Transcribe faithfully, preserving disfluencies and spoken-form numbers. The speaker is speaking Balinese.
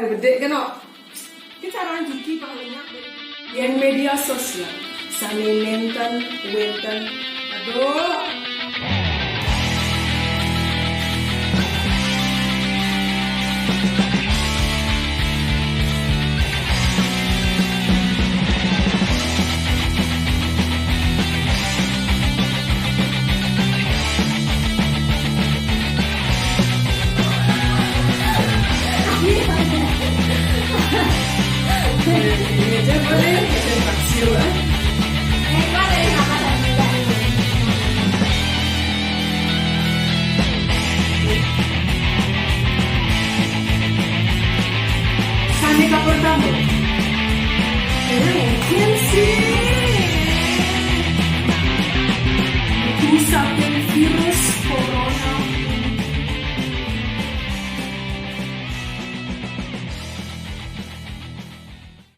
Bedik kena. Kita orang gigi banyak. Yang media sosial. Sane nenten, wenten. Aduh. Ini aja boleh, kita baksil, eh. Sane ka pertama. Terus,